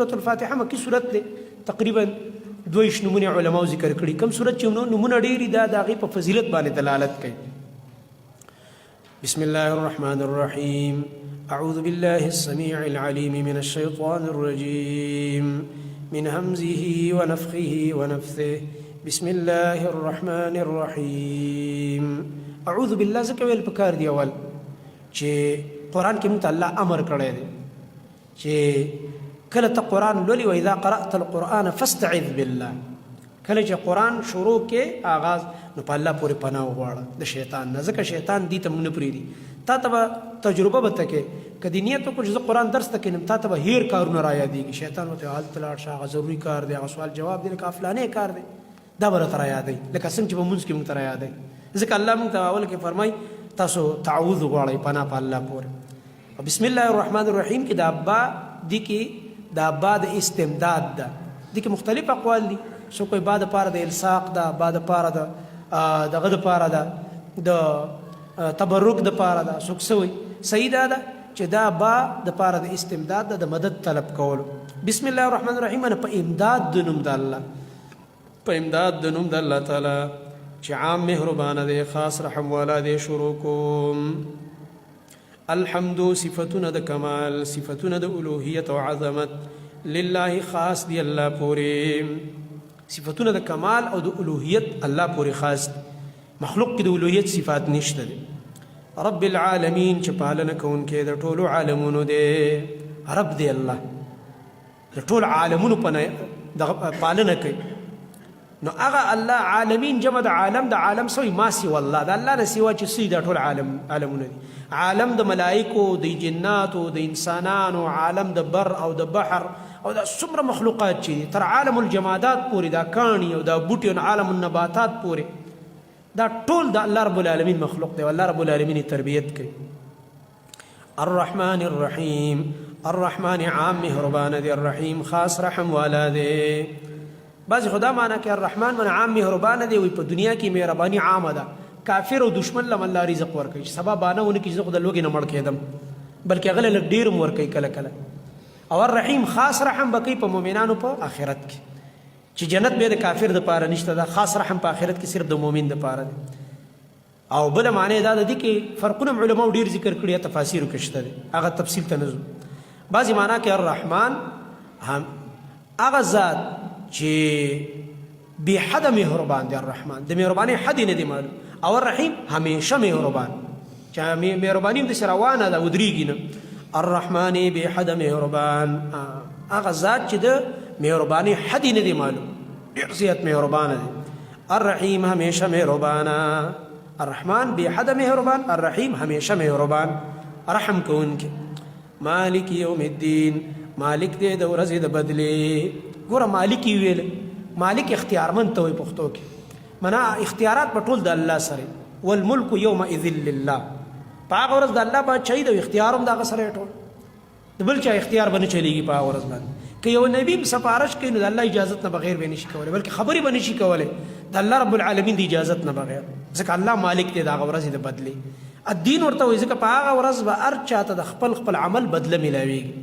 سورة الفاتحه مکی سورت دی، تقریبا 22 نمونه علماو ذکر کړي. کوم سورت چې نمونه ډېری دا د هغې په فضیلت باندې دلالت کوي. بسم الله الرحمن الرحيم. أعوذ بالله السميع العليم من الشيطان الرجيم، من همزه ونفخه ونفثه. بسم الله الرحمن الرحيم. أعوذ بالله ځکه ویل پکار دی اول چې قرآن کې موږ ته الله امر کړی دی چې کله ته قرآن لولي، واذا قرأت القرآن فاستعذ بالله. کله چې قرآن شروع کې آغاز، نو په الله پورې پناه وغواړه د شیطان نه، ځکه شیطان دي ته موږ نه پرېږدي. تا ته به تجربه به تکې که دې نیت وکړو چې زه قرآن درس ته کښېنم، تا ته به هېر کارونه را یادېږي. شیطان ورته هلته لاړ شه، هغه ضروري کار دی، هغه سوال جواب دی، لکه فلانې کار دی، دا به راته را یادوي، لکه څنګه چې په مونځ کې موږ ته را یادوي. ځکه الله موږ ته اول کې فرمایي تاسو تعوذ غواړئ، پناه په الله پورې. بسم الله الرحمن الرحیم کې دا با دي، کې دا با د استمداد ده. دي کې مختلف اقوال دي، څوک وایي با د پاره د الصاق ده، با د پاره د دغه د پاره ده، د تبرک د پاره ده، څوک څه وایي. صحیح دا ده چې دا با د پاره د استمداد ده، د مدد طلب کولو. بسم الله الرحمن الرحیم نه په امداد د نوم د الله، په امداد د نوم د الله تعالی چې عام مهربان دی، خاص رحم والا دی. شروع کوم. الحمد، صفتونه د کمال، صفتونه د الوهیت او عظمت، لله، خاص دی الله پورې. صفتونه د کمال او د الوهیت الله پورې خاص دي، مخلوق کې د الوهیت صفات نشته دي. رب العالمین، چې پالنه کوونکی د ټولو عالمونو دی. رب دی الله، د ټول عالمونو په دغه پالنه کوي. نو هغه الله، عالمین جمع د عالم، د عالم سوی ما سوا الله، د الله نه سوا چې سوی دا ټول عالم عالمونه دي. عالم د ملائکو، د جناتو، د انسانانو، عالم د بر او د بحر او دا څومره مخلوقات چې دي، تر عالم الجمادات پورې، دا کاڼي او دا بوټي او عالم النباتات پورې، دا ټول د الله رب العالمین مخلوق دی او الله رب العالمین تربیت کوي. الرحمن الرحیم، الرحمن عام مهربان دی، الرحیم خاص رحم والا دی. بعض خدا معنا کې الرحمن من عام مهربان دی، وي په دنیا کې مهرباني عامه ده، کافر او دشمن لم الله رزق ورکوي، سبا بانه ونه کې زه خو د لوګي نه مړ کېدم، بلکې هغه لږ ډېر هم ورکوي کله کله. او الرحیم خاص رحم به کوي په مؤمنانو په آخرت کې، چې جنت به د کافر د پاره نشته، دا خاص رحم په آخرت کې صرف د مؤمن د پاره دی. او بل معنی دا ده کې فرقونه علماء ډیر ذکر کړي، تفاسیر کې شته دي، هغه تفصیل ته نزو. بعضی معنی کې الرحمن هم هغه ذات چې بی حد مهربان دی، الرحمن د مهرباني حد نه دی معلوم، او الرحیم همیشه مهربان، چې مهرباني هم د روانه ده، ودریږي نه. الرحمن بی حد مهربان، هغه ذات چې د مهرباني حد نه دی معلوم، ډیر زیات مهربان دی. الرحیم همیشه مهربان، الرحمن بی حد مهربان، الرحیم همیشه مهربان، رحم کوونکی. مالک یوم الدین، مالک دې د ورځې د بدلې. ګوره، مالک ویل، مالک اختیارمند ته وایي پښتو کې، منا اختیارات په ټول د الله سره. والملک یومئذ لله، په هغه ورځ د الله بادشاهي د اختیار هم د هغه سره ټول، د بل چا اختیار به نه چلیږي په هغه ورځ باندې. که یو نبی هم سفارش کوي، نو د الله اجازت نه بغیر به نشي کولی، بلکې خبرې به نشي کولی د الله رب العالمین د اجازت نه بغیر، ځکه الله مالک دی د هغه ورځې د بدلې. الدین ورته وایي، ځکه په هغه ورځ به هر چاته د خپل خپل عمل بدله میلاویږي.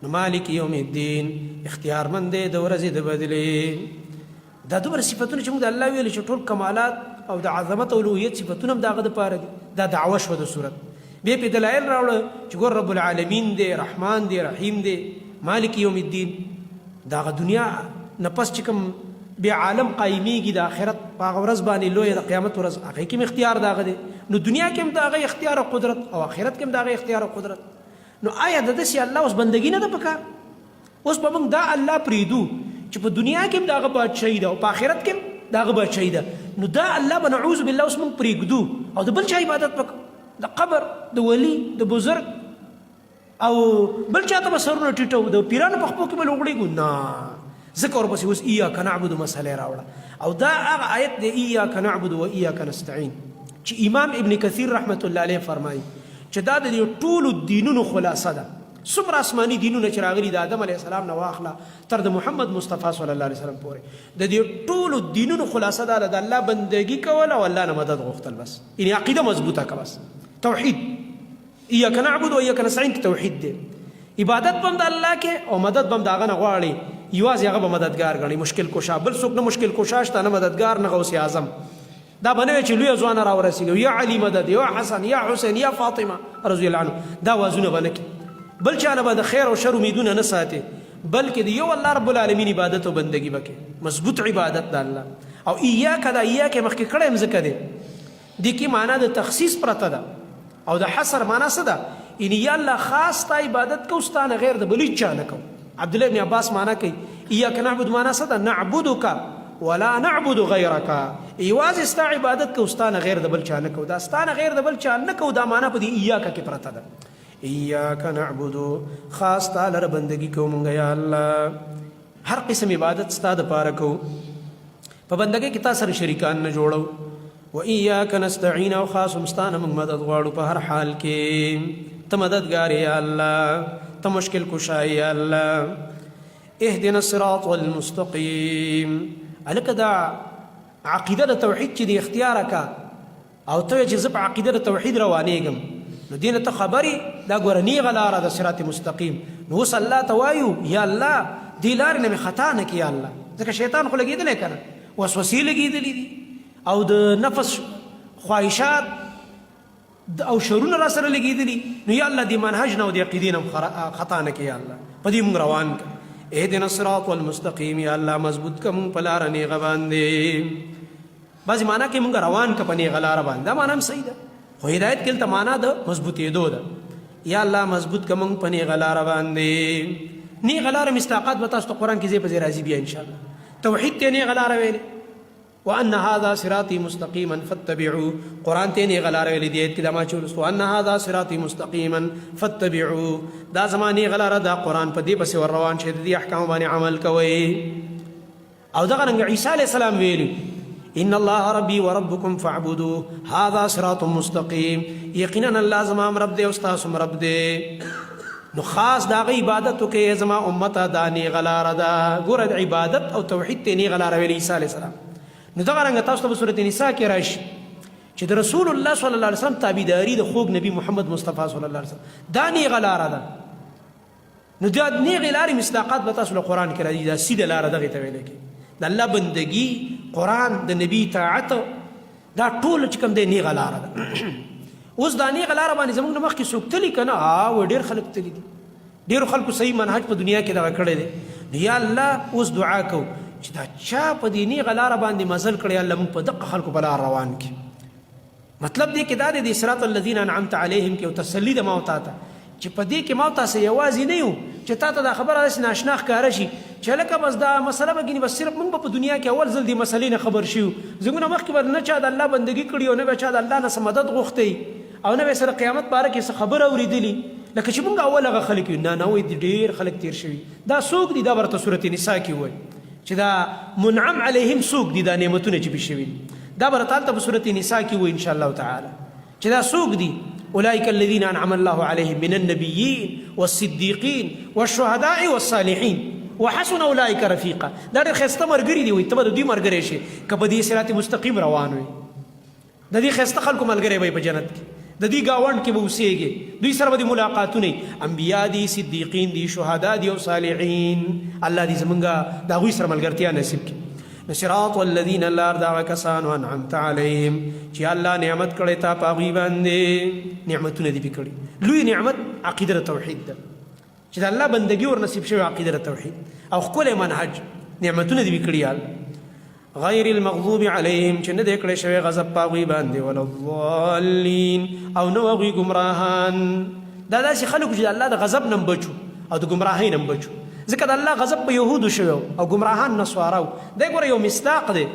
نو مالک یوم الدین، اختیارمند دی د ورځې د بدلې. دا دومره صفتونه چې موږ د الله ویل چې ټول کمالات او د عظمت او الوهیت صفتونه هم د هغه دپاره دي، دا دعوه شوه د صورت. بیا پې دلایل راوړه چې ګور رب العالمین دی، رحمان دی، رحیم دی، مالک یوم الدین. د هغه دنیا نه پس چې کوم بیا عالم قایمیږي د آخرت په هغه ورځ باندې، لویه د قیامت ورځ، هغې کې هم اختیار د هغه دی. نو دنیا کې هم د هغه اختیار او قدرت او آخرت کې هم د هغه اختیار او قدرت. نو آیا د داسې الله اوس بندګي نه ده پکار؟ اوس به موږ دا الله پریدو چې په دنیا کې هم د هغه بادشاهي ده او په آخرت کې هم د هغه بادشاهي ده؟ نو دا الله به نعوذ بالله اوس موږ پریږدو او د بل چا عبادت وکړو، د قبر د ولی د بزرګ او بل چاته به سرونه ټیټو، د پیرانو په خپو کې به لوغړېږو؟ نه، ځکه ورپسې اوس ایاک نعبد مسئله راوړه. او دا هغه آیت دی، ایاک نعبد و ایاک نستعین، چې امام ابن کثیر رحمت الله علیه فرمایي چې دا د دې ټولو دینونو خلاصه ده. څومره آسماني دینونه چې راغلي، د آدم علیه السلام نه واخله تر د محمد مصطفی صلی الله علیه وسلم پورې، د دې ټولو دینونو خلاصه دا ده، د الله بندگی کول او الله نه مدد غوښتل بس، یعنی عقیده مضبوطه که بس، توحید. ایاک نعبد و ایاک نستعین کې توحید دی. عبادت به هم د الله کې او مدد به هم د هغه نه غواړي، یوازې هغه به مددګار ګڼي، مشکل کشا، بل څوک نه مشکل کشا شته، نه مددګار، نه غوث اعظم. دا به نه وي چې لوی ځوانه راورسېږي، یا علي مدد، یا حسن، یا حسین، یا فاطمه رضی الله عنه، دا وازونه به نه کوي. بل چا نه به د خیر او شر امیدونه نه ساتي، بلکې د یو الله رب العالمین عبادت او بندگی به کوي، مضبوط عبادت د الله. او ایاک، دا ایاک مخکې کړی هم ځکه دی، دې کې معنا د تخصیص پرته ده او د حصر معنا څه ده؟ یعنی یا الله خاص تا عبادت کو، ستا نه غیر د بل چا نه کو. عبد الله ابن عباس معنا کوي ایاک نعبد معنا څه ده؟ نعبدک ولا نعبد غیرک، یوازې ستا عبادت کو، ستا نه غیر د بل چا نه کو. دا ستا نه غیر د بل چا نه کو، دا معنا په دې ایاک کې پرته ده. ایاک نعبد، خاص تا لره بندگی کو مونږ یا الله، هر قسم عبادت ستا د پاره کو، په بندګۍ کې تا سره شریکان نه جوړو. و ایاک نستعین، او خاص هم ستا نه موږ مدد غواړو په هر حال کې، ته مددګار یا الله، ته مشکل کشا یا الله. اهدنا الصراط المستقیم. هلکه دا عقیده د توحید چې د اختیار کا او ته چې زه په عقیده د توحید روانېږم، نو دې نه ته خبر یې، دا ګوره نیغه لاره ده صراط مستقیم. نو اوس الله ته وایو یا الله دې لارې نه مې خطا نه کړي یا الله، ځکه شیطان خو لګېدلی که نه، وسوسې لګېدلي دي او د نفس خواهشات او شرونه را سره لګېدلي. نو یا الله دې منهج نه او دې عقیدې نه خطا نه کړي یا الله، په دې مونږ روان کړه. اهدنا الصراط المستقیم، یا الله مضبوط کړه مونږ په لاره نیغه باندې. بعضې معنا کې مونږ روان که په نیغه لاره باندې، دا معنا هم صحیح ده، خو هدایت کې دلته معنا د مضبوطېدو ده. یا الله مضبوط که مونږ په نیغه لاره باندې. نیغه لاره مصداقات به تاسو ته قرآن کې ځای په ځای راځي بیا انشاءالله. توحید ته نیغه لاره ویلې، وان هذا صراطي مستقيما فاتبعوا، قرآن ته نیغه لاره ویلې دی کې دا ما چې ولستو، ان هذا صراطي مستقيما فاتبعوا، دا زما نیغه لاره ده، قرآن په دې پسې ور روان شئ، د دې احکامو باندې عمل کوئ. او دغه رنګ عیسی علیه السلام ویلي ان الله ربي وربكم فاعبدوه هذا صراط مستقيم، یقینا الله زما رب دی او تاسو رب دی، نو خاص دا غي عبادت وکي زما امت، دا نیغه لاره ده. ګوره د عبادت او توحید ته نیغه لاره ویلي عیسی علیه السلام. نو دغه رنګ تاسو ته په سورة نساء کې راشي چې د رسول الله صلی الله علیه وسلم تابعداري د خوږ نبی محمد مصطفی صلی الله علیه وسلم دا نیغه لاره ده. نو دا نیغې لارې مصداقات به تاسو له قرآن کې راځي. دا سیده لاره دغې ته ویل کېږي، د الله بندګي، قرآن، د نبی طاعت، دا ټول چې کوم دی نیغه لاره ده. اوس دا نیغه لاره باندې زموږ نه مخکې څوک تللي که نه؟ او ډېر خلک تللي دي، ډېرو خلکو صحیح منهج په دنیا کې دغه کړی دی. نو یا الله اوس دعا کوو چې دا چا په دې نیغه لاره باندې مزل کړی، الله موږ په دقه خلکو په لار روان کړي. مطلب دې کې دا دی، د صراط الذین انعمت علیهم کې او تسلی ده ما او تا ته چې په دې کې ما او تاسو یوازې نه یو، چې تا ته دا خبره داسې ناشنا ښکاره شي چې لکه بس دا مسله به ګینې بس صرف موږ به په دنیا کې اول ځل دې مسلې نه خبر شو، زموږ نه مخکې به نه چا د الله بندګي کړي او نه به چا د الله نه څه مدد غوښتی او نه به سره قیامت باره کې څه خبره اورېدلي، لکه چې موږ اول هغه خلک یو. نه نه، وایي ډېر خلک تېر شوي. دا څوک دي؟ دا ورته سورت نساء کې وایي چې دا منعم علیهم څوک دي، دا نعمتونه چې پې شوي دي، دا به راته هلته په سورت نساء کې وایي انشاءالله تعالی چې دا څوک دي. اولئک الذین انعم الله علیهم من النبیین والصدیقین والشهداء والصالحین وحسن اولئک رفیقا. دا ډېر ښایسته ملګري دي، وایي ته به د دوی ملګری شې که په دې صراط مستقیم روان وې. د دې ښایسته خلکو ملګری به په جنت کې، د دې ګاونډ کې به اوسېږي، دوی سره به دې ملاقاتونه. انبیا دي، صدیقین دي، شهدا دي او صالحین. الله دې زمونږ د هغوی سره ملګرتیا نصیب کړي. نو صراط الذین، لار د هغه کسانو، انعمت علیهم، چې الله نعمت کړی تا په هغوی باندې، نعمتونه دې پې کړي. لوی نعمت عقیده د توحید ده چې د الله بندگی ور نصیب شوی، عقیده د توحید او ښکلی منهج، نعمتونه دې کړي. غیر المغضوب علیهم، چې نه دی کړی شوی غضب په هغوی باندې، ولا الضالین، او نه هغوی ګمراهان. دا داسې خلک چې د الله د غضب نه بچو او د ګمراهۍ نه بچو، ځکه د الله غضب په یهودو شوی او ګمراهان نصاراو. دی ګوره یو مصداق دی.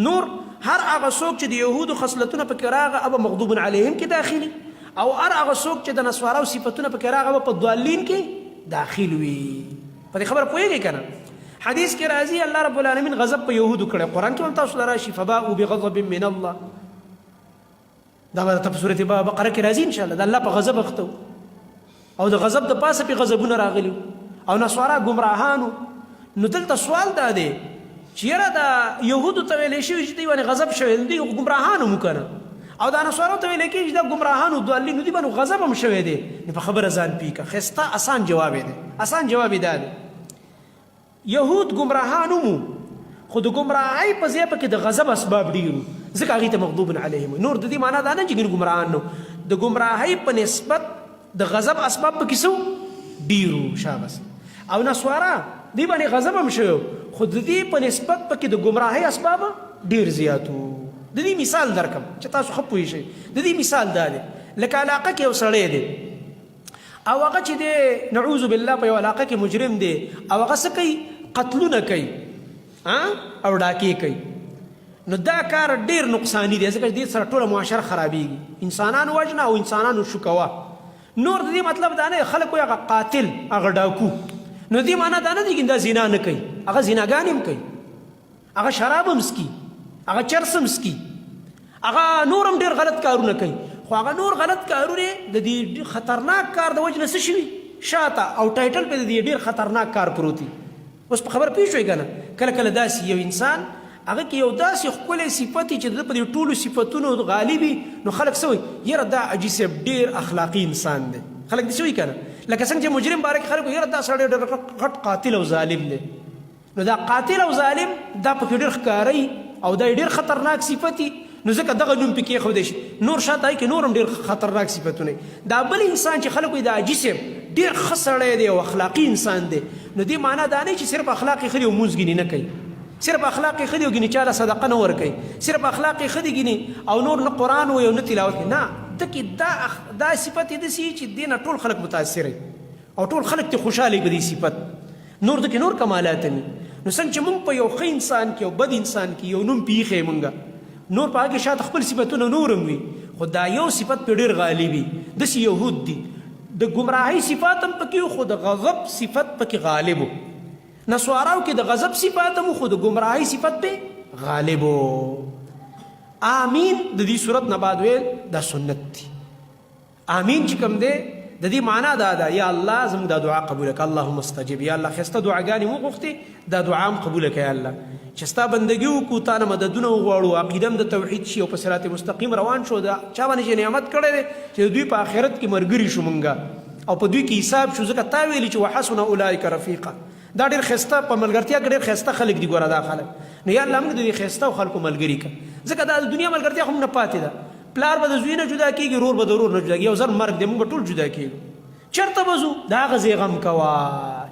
نور هر هغه څوک چې د یهودو خصلتونه پکې راغه ابه مغضوب علیهم کې داخلي، او هر هغه څوک چې د نصاراو صفتونه پکې راغه به په ضالین کې داخل وي. په دې خبره پوهېږئ که نه؟ حدیث کې راځي الله رب العالمین غضب په یهودو کړی، قرآن کې هم تاسو له راشي فباءوا بغضب من الله، دا به درته په سورة بقره کې راځي انشاءالله. د الله په غضب اخته او د غضب د پاسه پې غضبونه راغلي او نصارا ګمراهانو. نو دلته سوال دا دی چې یاره دا یهودو ته ویلی شوي چې دوی باندې غضب شوی، دوی ګمراهانو مو که نه؟ او دا نصارو ته ویل کېږي دا ګمراهانو ضالین دي باندې غضب هم شوی دی. نو په خبره ځان پیکه خسته اسان جواب دی، اسان جواب دی دا دی. یهود ګمراهان مو، خو د ګمراهۍ په ځای پکې د غضب اسباب ډیرو، ځکه هغې ته مغضوب علیهم. نور د دې معنا دا نه چې ګنې ګمراهان نو د ګمراهۍ په نسبت د غضب اسباب پکې څه ډیرو. شابس. او نسوارا دې باندې غضب هم شوی، خو د دې په نسبت پکې د ګمراهۍ اسباب ډیر زیاتو. د دې مثال درکم چې تاسو ښه پوه شئ. د دې مثال دا دی، لکه علاقه کې یو سړی دی او هغه چې دی نعوذ بالله په یو علاقه کې مجرم دی او هغه څه کوي؟ قتلونه کوي او ډاکې کوي. نو دا کار ډیر نقصانی دی، ځکه دې سره ټوله معاشره خرابېږي، انسانان وژنه او انسانانو شوکوه. نور د دې مطلب دا نه خلک وایي هغه قاتل هغه ډاکو، نو دې معنا دا نه دی چې دا زنا نه کوي، هغه زناګانې هم کوي، هغه شراب هم څکي، هغه چرس هم څکي، هغه نور هم ډېر غلط کارونه کوي، خو هغه نور غلط کارونه د دې خطرناک کار د وجې نه څه شوي شاته، او ټایټل پرې د دې ډېر خطرناک کار پروت وي. اوس په خبره پوه شوئ که نه؟ کله کله داسې یو انسان هغه کې یو داسې ښکلی صفت چې د ده په دې ټولو صفتونو غالب وي، نو خلک څه وایي؟ یاره دا حاجي صاحب ډېر اخلاقي انسان دی. خلک داسې وایي که نه؟ لکه څنګه چې مجرم باره کې خلک وایي یاره دا سړی ډېر غټ قاتل او ظالم دی. نو دا قاتل او ظالم دا پکې ډېر ښکاري او دا ډېر خطرناک صفت، نو ځکه دغه نوم پکې کېښودی شي. نور شاته کې نور هم ډېر خطرناک صفتونه. دا بل انسان چې خلک وایي دا حاجي صاحب ډېر ښه سړی دی او اخلاقي انسان دی، نو دې معنا دا نه چې صرف اخلاق یې ښه دي او مونځ ګینې نه کوي، صرف اخلاق یې ښه دي او ګینې چاله صدقه نه ورکوي، صرف اخلاق یې ښه دي ګینې او نور نه قرآن وایي او نه تلاوت کوي. نه، ده کې دا صفت یې داسې چې دې نه ټول خلک متاثر او ټول خلک ته خوشاله په دې صفت. نور دکې نور کمالات نه. نو څنګه چې مونږ په یو ښه انسان کې او بد انسان کې یو نوم پیښې، مونږ نور په هغه شاته خپل صفاتونه نورم وي، خو دا یو صفت په ډیر غالب وي. داسې یهود دي، د ګمراهۍ صفات هم پکې، خو د غضب صفت پکې غالب و. نسواراو کې د غضب صفات هم، خو د ګمراهۍ صفت په غالب و. آمین د دې صورت نه بعد ویل دا سنت دی. آمین چې کوم دی د دې معنا دا ده، یا الله زموږ دا دعا قبوله کړه، اللهم استجب، یا الله ښایسته دعاګانې مو غوښتې، دا دعا هم قبوله کړه. یا الله چې ستا بندګي وکړو، تا نه مددونه وغواړو، عقیده هم د توحید شي او په صراط مستقیم روان شو، دا چا باندې چې نعمت کړی دی چې د دوی په آخرت کې مرګري شو مونږه او په دوی کې حساب شو، ځکه تا ویلي چې وحسن اولئک رفیقا. دا ډېر ښایسته په ملګرتیا کې ډېر ښایسته خلک دي، ګوره دا خلک. نو یا الله موږ د دې ښایسته خلکو ملګري کړه، ځکه دا د دنیا ملګرتیا خو موږ نه پاتې ده. پلار به د زوی نه جدا کېږي، رور به د ورور نه جدا کېږي، یو ځل مرګ دی، موږ به ټول جدا کېږو. چېرته به ځو؟ د هغه ځای غم کوه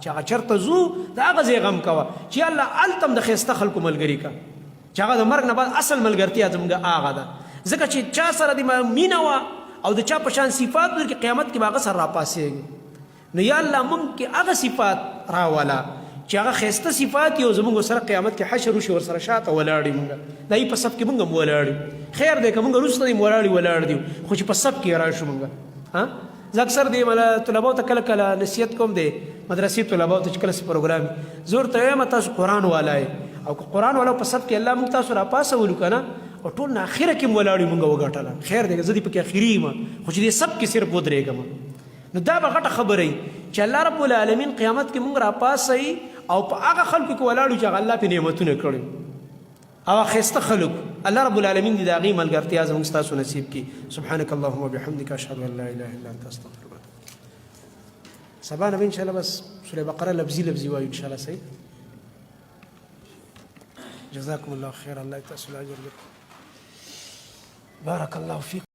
چې هغه چېرته ځو، د هغه ځای غم کوه چې الله هلته هم د ښایسته خلکو ملګري کړه، چې هغه د مرګ نه بعد اصل ملګرتیا زموږ هغه ده. ځکه چې چا سره د مینه وه او د چا په شان صفات ورکړي، قیامت کې به هغه سره راپاڅېږي. نو یا الله مونږ کې هغه صفات راوله چې هغه ښایسته صفات یو زمونږ سره قیامت کې حشر وشي، ورسره شاته ولاړ یو. مونږ د هغوی په صف کې مونږ هم ولاړ یو. خیر دی که مونږ وروسته هم ولاړ یو، ولاړ دیو، خو چې په صف کې راشو مونږ. ها زه اکثر دې مله طلباو ته کله کله نصیحت کوم، دی مدرسې طلباو ته چې کله څه پروګرام زه ورته وایم تاسو قرآن والا یې، او که قرآن والا په صف کې الله مونږ تاسو راپاڅولو که نه، او ټول نه اخره کې هم ولاړ یو، مونږ وګټله. خیر دی زه دې پکې اخري یم، خو چې دې صف کې صرف ودرېږم، نو دا به غټه خبره وي چې الله رب العالمین قیامت کې مونږ راپاڅوي او په هغه خلکو کې ولاړ یو چې هغه الله پرې نعمتونه کړي او ښایسته خلک. الله رب العالمین دې د هغې ملګرتیا زموږ ستاسو نصیب کړي. سبحانك اللهم وبحمدك اشهد ان لا اله الا انت استغفرك. سبا نه ان شاء الله بس سوره بقره لفظي لفظي وایو ان شاء الله. صحیح، جزاكم الله خير، الله تاسو اجر. بارك الله فيك.